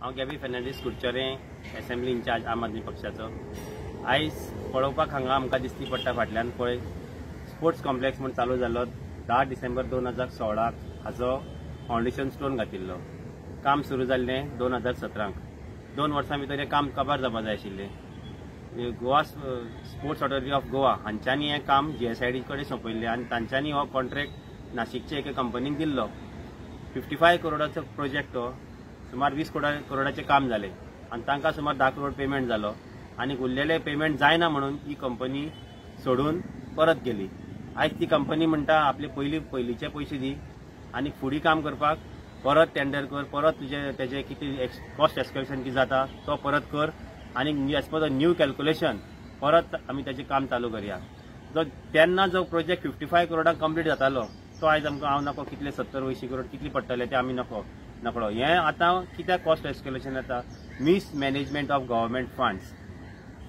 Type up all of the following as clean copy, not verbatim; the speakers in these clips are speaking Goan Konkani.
हांव गॅबी फर्नांडीस, कुडचडें असेंब्ली इन्चार्ज आम आदमी पक्षाचो. आयज पळोवपाक हांगा आमकां दिसती पडटा फाटल्यान पळय स्पोर्ट्स कॉम्प्लेक्स म्हूण चालू जालो 10 डिसेंबर 2016 हाचो फावंडेशन स्टोन घातिल्लो. काम सुरू जाल्लें 2017. 2 वर्सां भितर हें काम काबार जावपा जाय आशिल्लें. Goa sports authority of Goa हांच्यांनी हें काम GSID कडेन सोंपयल्लें आनी तांच्यांनी हो कॉन्ट्रॅक्ट नाशिकचे एके कंपनीक दिल्लो. 55 करोडाचो प्रोजेक्ट तो सुमार 20 करोडाचें काम जालें आनी तांकां सुमार 10 करोड पेमेंट जालो आनी उरलेलें पेमेंट जायना म्हणून ही कंपनी सोडून परत गेली. आयज ती कंपनी म्हणटा आपले पयलींचे पयशे दी आनी फुडें काम करपाक परत टेंडर कर, परत तुजें तेजें कितें कॉस्ट एस्केलेशन कितें जाता तो परत कर आनी as per the new calculation परत आमी तेजें काम चालू करया. जो तेन्ना जो प्रोजेक्ट 55 करोडांक कंप्लीट जातालो तो आयज आमकां हांव नको कितले 70-80 करोड कितले पडटले ते आमी नकळो. हें आतां कित्याक कॉस्ट एस्केलेशन येता? Mismanagement of government funds.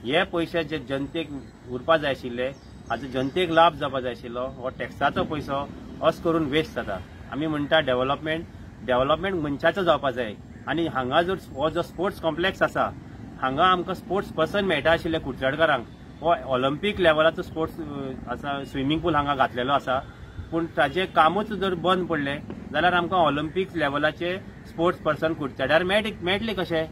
हे पयशे जे जनतेक उरपा जाय आशिल्ले, हाचो जनतेक लाभ जावपा जाय आशिल्लो, हो टॅक्साचो पयसो अस करून वेस्ट जाता. आमी म्हणटा डेव्हलपमेंट, डेव्हलपमेंट मनशाचो जावपा जाय आनी हांगा जर हो जो स्पोर्ट्स कॉम्प्लेक्स आसा हांगा आमकां स्पोर्ट्स पर्सन मेळटा आशिल्ले कुडचडकारांक. हो ऑलिम्पीक लेवलाचो स्पोर्ट्स आसा, स्विमींग पूल हांगा घातलेलो आसा, पूण ताजें कामूच जर बंद पडलें जाल्यार आमकां ऑलिम्पीक लेवलाचे स्पोर्ट्स पर्सन कुडचड्यार मेळटले कशे?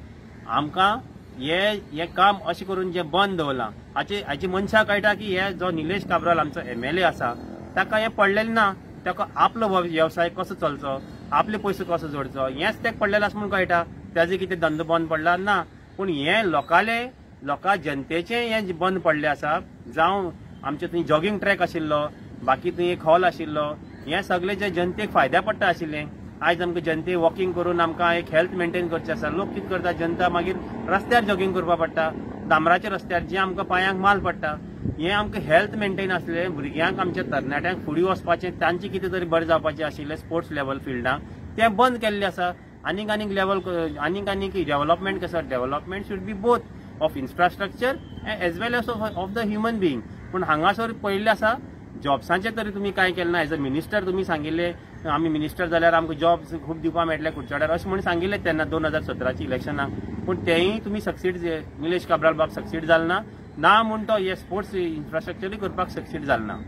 आमकां हे काम अशें करून जें बंद दवरलां हाची मनशां कळटा की हे जो निलेश काब्राल आमचो MLA आसा ताका हें पडलेलें ना. ताका आपलो वेवसाय कसो चलचो, आपले पयसो कसो जोडचो हेंच ताका पडलेलें आसा म्हूण कळटा. ताजें कितें धंदो बंद पडला ना, पूण हें लोकां जनतेचें हें बंद पडलें आसा. जावं आमचे थंय जॉगींग ट्रॅक आशिल्लो, बाकी थंय एक हॉल आशिल्लो, हें सगळें जे जनतेक फायद्या पडटा आशिल्लें. आयज आमकां जनते वॉकिंग करून आमकां एक हेल्थ मेंटेन करचें आसा. लोक कितें करता, जनता मागीर रस्त्यार जॉगींग करपाक पडटा, डांबराच्या रस्त्यार, जें आमकां पांयांक माल पडटा. हें आमकां हेल्थ मेंटेन आसलें, भुरग्यांक आमच्या तरणाट्यांक फुडें वचपाचें, तांचें कितें तरी बरें जावपाचें आशिल्लें स्पोर्ट्स लेवल फिल्डांक, तें बंद केल्लें आसा. आनीक आनीक लेवल, आनीक आनीक डेव्हलपमेंट कसो, development should be both of infrastructure as well as of the human being. पूण हांगासर पळयल्लें आसा जॉब्सांचें तरी तुमी कांय केलें ना. एज अ मिनिस्टर तुमी सांगिल्लें आमी मिनिस्टर जाल्यार आमकां जॉब्स खूब दिवपाक मेळटले कुडचड्यार अशें म्हूण सांगिल्लें तेन्ना 2017 इलेक्शनाक, पूण तेंय तुमी सक्सीड, निलेश काब्राल बाब सक्सीड जाल ना, ना म्हूण तो हे स्पोर्ट्स इन्फ्रास्ट्रक्चरूय करपाक सक्सीड जाल ना.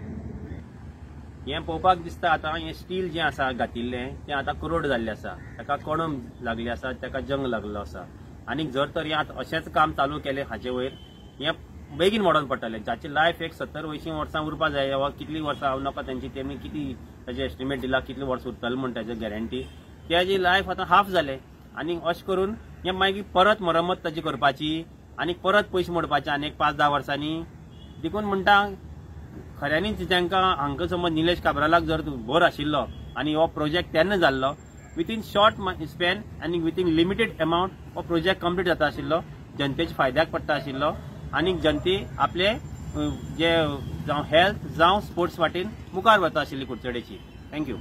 हें पळोवपाक दिसता आतां हें स्टील जें आसा घातिल्लें तें आतां करोड जाल्लें आसा, ताका कणम लागली आसा, ताका जंग लागलो आसा. आनी जर तर हें आतां अशेंच काम चालू केलें हाचे वयर हें बेगीन मोडोन पडटलें. जाची लायफ एक 70-80 वर्सां उरपा जाय वा कितलीं वर्सां हांव नाका तेंची तेमी कितें ताजें एस्टिमेट दिला कितलीं वर्सां उरतलें म्हूण ताजी गॅरंटी, तेजी लायफ आतां हाफ जालें. आनी अशें करून हें मागीर परत मरम्मत ताजी करपाची आनी परत पयशे मोडपाचे आनी एक 5-10 वर्सांनी. देखून म्हणटा खऱ्यांनीच तांकां हांकां समज निलेश काब्रालाक जर भर आशिल्लो आनी हो प्रोजेक्ट तेन्ना जाल्लो विथीन शॉर्ट स्पॅन आनी विथीन लिमिटेड एमावंट हो प्रोजेक्ट कंप्लीट जाता आशिल्लो, जनतेच्या फायद्याक पडटा आशिल्लो आनी जनते आपले जे जावं हेल्थ जावं स्पोर्ट्स वाटेन मुखार वता आशिल्ली कुडचडेची. Thank you.